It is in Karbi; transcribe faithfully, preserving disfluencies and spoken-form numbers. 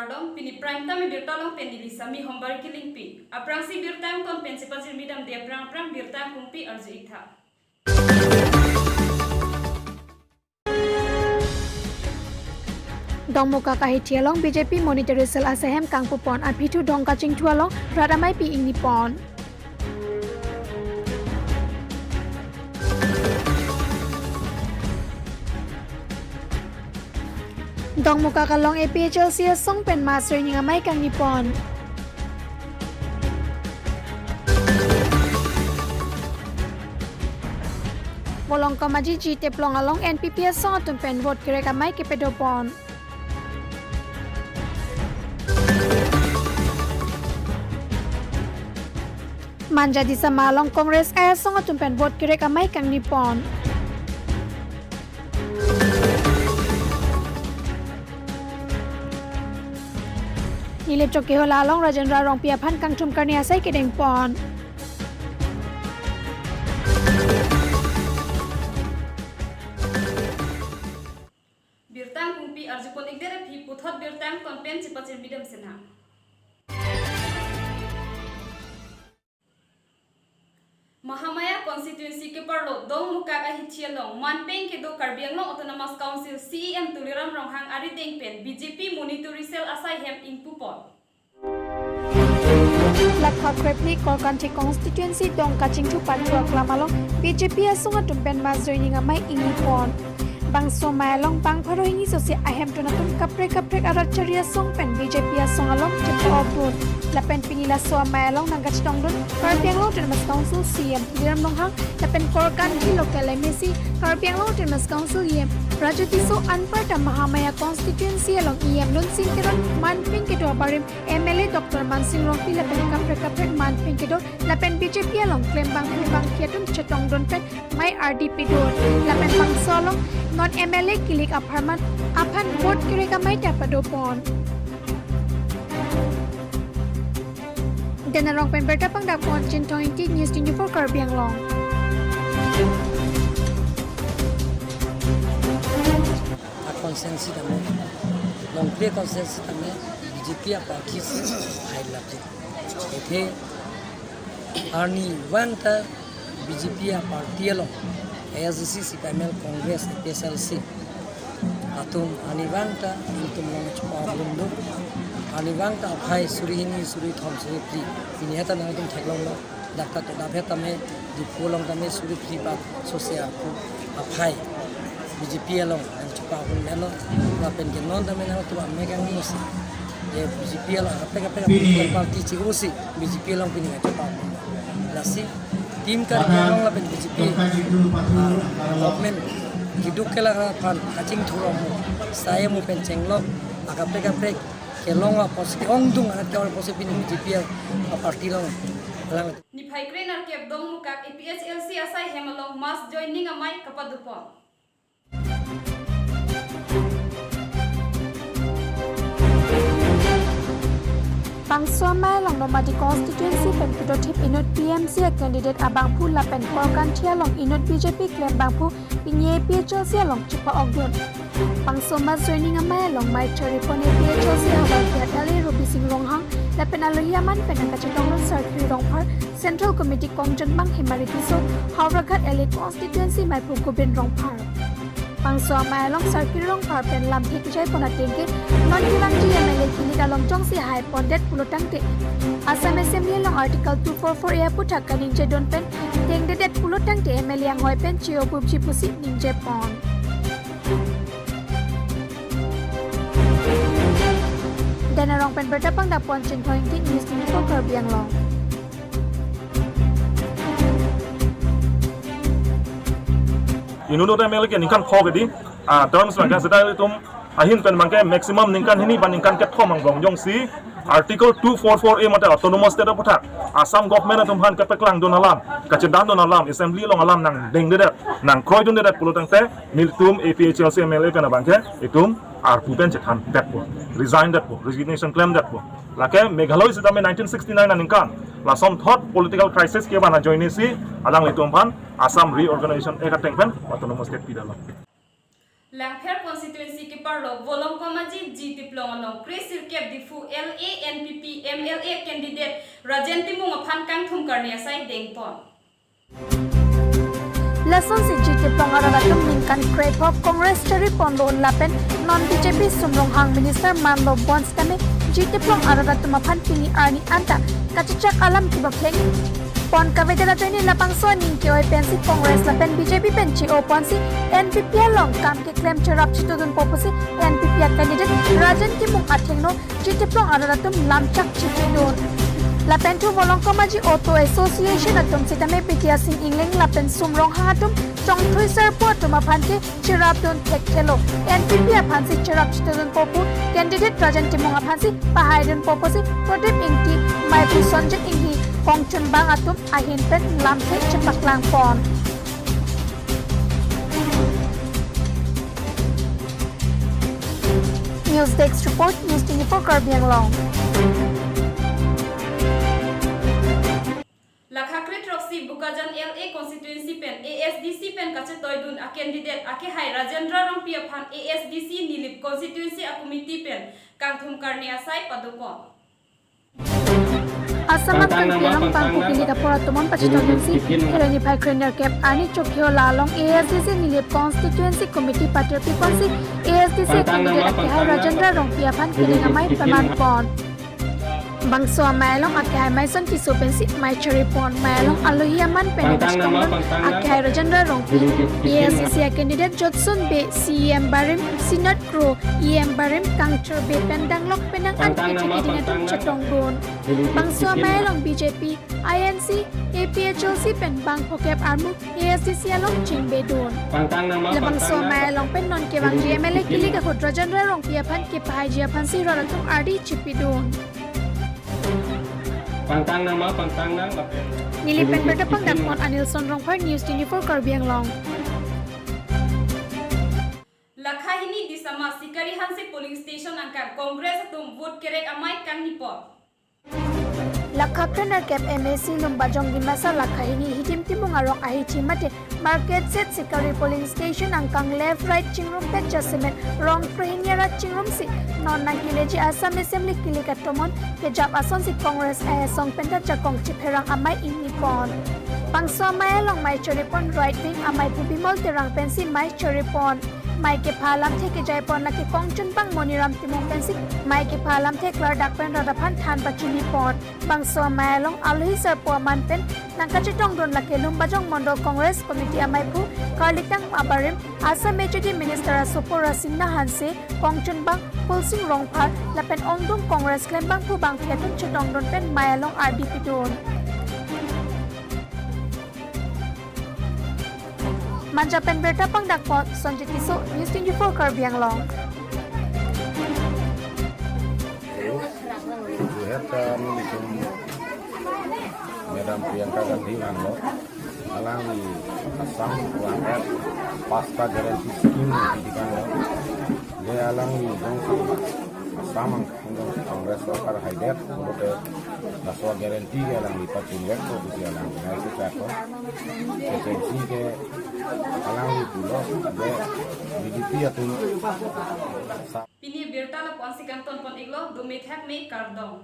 Kardom, pini prime time birta along pen neli Sami Hombari Killingpi. Aphrangsi birta angton pen chepajirmi damde aphrang aphrang birta angkungpi arju-ik tha. Dongmukak ahithi along B J P monitory cell asai hem kangpupon, aphi thu dong kachingthu along rat amei pi ingni pon. Dongmukak along A P H L C asong pen mass joining amei kangni pon. Bolong Kamaji G Teplong along N P P asong atum pen vote kerek amei kepedo pon. Manja Disama along Congress asong atum pen vote kerek amei kangni pon. Nilip Chokihola along Rajendra Rongpi aphan kangthum karni asai kedeng pon. Birta angkungpi arjupon-ikdet aphi puthot birta angton pen chepajirmi dam senha. Mahamaya constituency keparlo Dongmukak ahithi along manpeng kedo Karbi Anglong Autonomous Council C E M Tuliram Ronghang arideng pen B J P monitory cell asai hem ingpupon. Lakha krepli Korkanthi constituency dong kachingthu pathu aklam along B J P asong atum pen mass joining amei ingni pon. Bangso amei along bang pharo hini sosi ahemtun atum kaprek kaprek arat chari asong pen B J P asong along chepa-okdun. Lapen pini laso amei along nangkachetongdun Karbi Anglong Autonomous Council C E M Tuliram Ronghang lapen Korkanthi local M A C Karbi Anglong Autonomous Council E M Raju Tisso anparta Mahamaya constituency along E M Lunsing Teron manpeng kedo abarim M L A Doctor Mansing Rongpi lapen kaprek kaprek manpeng kedo lapen B J P along klembangphu bangkhi atum chetongdun pen mei ardi pidun. Lapen bangso along non M L A kilik apharman aphan vote kerek amei ta padopon. Denarong pen birta pangdapon Chinthong Ingti, News twenty-four Karbi Anglong. A constituency tame, Longkli constituency tame B J P a party si hai lap je. Athe arnivang ta B J P a party along A S D C, C P I M L, Congress, A P H L C atum arnivang ta ingtum along chepa-okdun do. Arnivang ta aphai suri hini, suri thom, suri phli. Pini heta nangtum theklonglo. Dak ta to daphet tame Diphu along tame suri phli bak sosi aphu aphai B J P along nangchepa-okdun melo. Lapen ke non tame nangtum amei kangni si, eh, B J P along kaprek kaprek political party che-o si B J P along pini nangchepa-okdun. Lasi Team Karbi Anglong lapen B J P, ah, government keduk kelak aphan kachingthur amo, sai amo pen chenglok, akaprek kaprek kelong apotsi, ongdung arat ke-ong apotsi pini B J P a party along lang. Niphai kre-nerkep Dongmukak A P H L C asai hem along mass joining amei kapadopon. Bangso amei along Nomadi constituency pen kedothip inut T M C a candidate abangphu lapen Korkanthi along inut B J P klembangphu pini A P H L C along chepa-okdun. Bangso mass joining amei along mei charipon A P H L C Howraghat L A Robising Ronghang lapen alohi aman pen nangkachetongdun Sarkir Rongphar, Central Committee Kongjanbang Hemari Tisso, Howraghat L A constituency meiphu Gobin Rongphar. Bangso amei along Sarkir Rongphar pen lamthe kejaipon ateng ke non kevangji M L A kilik along jongsi haipondet pulo tangte, Assam Assembly along Article two four four A aputhak kaningjedun pen dengdedet pulo tangte M L A anghoi pen che-o pupji pusi ningjepon. Denarong pen birta pangdapon Chinthong Ingti, News twenty-four Karbi Anglong. Inut M L A ke ningkan pho kedi, ah, terms abangke seta ilitum ahin pen abangke maximum ningkan hini ba ningkan kethom angbong jongsi Article two four four A mate Autonomous State aputhak Assam government atum aphan kapaklangdun alam, kachedandun alam, Assembly along alam nangdengdedet, nangkroidundedet pulo tangte nelitum A P H L C M L A pen abangke itum arpu pen chethandetpo, resign detpo, resignation klemdetpo. Lake Meghalaya sitame nineteen sixty-nine aningkan lason thot political crisis ke bana ajoinesi alanglitum aphan Assam Reorganization Act ateng pen Autonomous State pidetlo. Langpher constituency keparlo Volongkom Aji G Tiplong along kre sirkep Diphu L A N P P M L A candidate Rajen Timung aphan kangthum karne asai dengpon. Lasonsi G Tiplong arat atum ningkan krepho Congress chari ponlo lapen non B J P Sum Ronghang minister manlo bonsitame G Tiplong arat atum aphan pini arni anta kachechak alam kibok heng pon kavedet ajoine labangso aning ke-oi pensi Congress lapen B J P pen che-o ponsi N P P along kam keklem cherap chitudunpo pusi N P P a candidate Rajen Timung athengno G Tiplong arat atum lamchak chipidun. Lapen thu Volongkom Aji Auto Association atum sitame Bidya Sing Engleng lapen Sum Ronghang atum chongthui sarpo atum aphan ke cherapdun thekthelo. N P P aphansi cherap chitudunpo pu candidate Rajen Timung aphansi pahaidunpo pusi Prodip Ingti, Maiphu Sonjit Ingti, kongchunbang atum ahin pen lamthe chepaklangpon. News Desk Report, News twenty-four Karbi Anglong. Lakha krethrok-si Bokajan L A constituency pen A S D C pen kachetoidun a candidate akehai Rajendra Rongpi aphan A S D C Nilip constituency a committee pen kangthum karne asai padokok. Assam angkang kelong bangphu kilik apor atum aphan pachetoidunsi Pherangni phai krenerkep arni Chokihola along A S D C Nilip constituency committee patirpiponsi A S D C candidate akehai Rajendra Rongpi aphan keleng amei pamanpon. Bangso amei along akehai Maison Tisso pensi mei charipon. Mei along alohi aman pen kachetongdun akehai Rajendra Rongpi, A S D C a candidate Jotsun Bey, C E M barim Sinat Kro, E M barim Kangchor Bey pen danglok penang an kechekiding atum chetongdun. Bangso amei along B J P, I N C, A P H L C pen bangphokep armu A S D C along chingbedun. Labangso amei along pen non kevangji M L A kilik ahut Rajendra Rongpi aphan kepahaiji aphansi rat atum ardi chipidun. Pangtang nama, pangtang nang. Nilip pen birta pangdakpon Anilson Rongphar, News twenty-four Karbi Anglong. Lakha hini Disama Sikari Hanse polling station angkang Congress atum vote kerek amei kangnipon. Lakha krenerkep M A C Lumbajong Dimasa lakha hini Hidim Timung arong ahithi mate Market Set Sikari polling station angkang left right chingrumpet jasemet rong krehini arat chingrumsi non nangkeleji Assam Assembly kilik atomon kejap asonsi Congress asong penta jakong chepherang amei ingnipon. Bangso amei along mei charipon right wing amei pu Bimol Terang pensi mei charipon. Mei kepha alamthe kejaipon lake kongchunbang Moniram Timung pensi mei kepha alamthe klardak pen rat aphan than pachinipon. Bangso amei along alohi sarpo aman pen nangkachetongdun lake Lumbajong Mondol Congress Committee amei pu karlitang abarim Assam H A D Minister asopo Rasingna Hanse, kongchunbang Kulsing Rongphar lapen ongdung Congress klembangphu bangphi atum chetongdun pen mei along ardi pidun. Manja pen birta pangdakpon Sonjit Tisso, News twenty-four Karbi Anglong. Duhet ta nelitum Madam Priyanka Gandhi vanglo, alangli Assam vangvet pasta guarantee scheme didi vanglo. Le alangli jongsi Assam ang Congress sorkar haidet, pulote laso guarantee ke alangli pachunvekpo pusi alangli nai kechaklo. Kechengsi ke alangli pulo, le B J P atum sa- Pini birta lapu-ansi kangtonpon-iklo, dome thakme, kardom.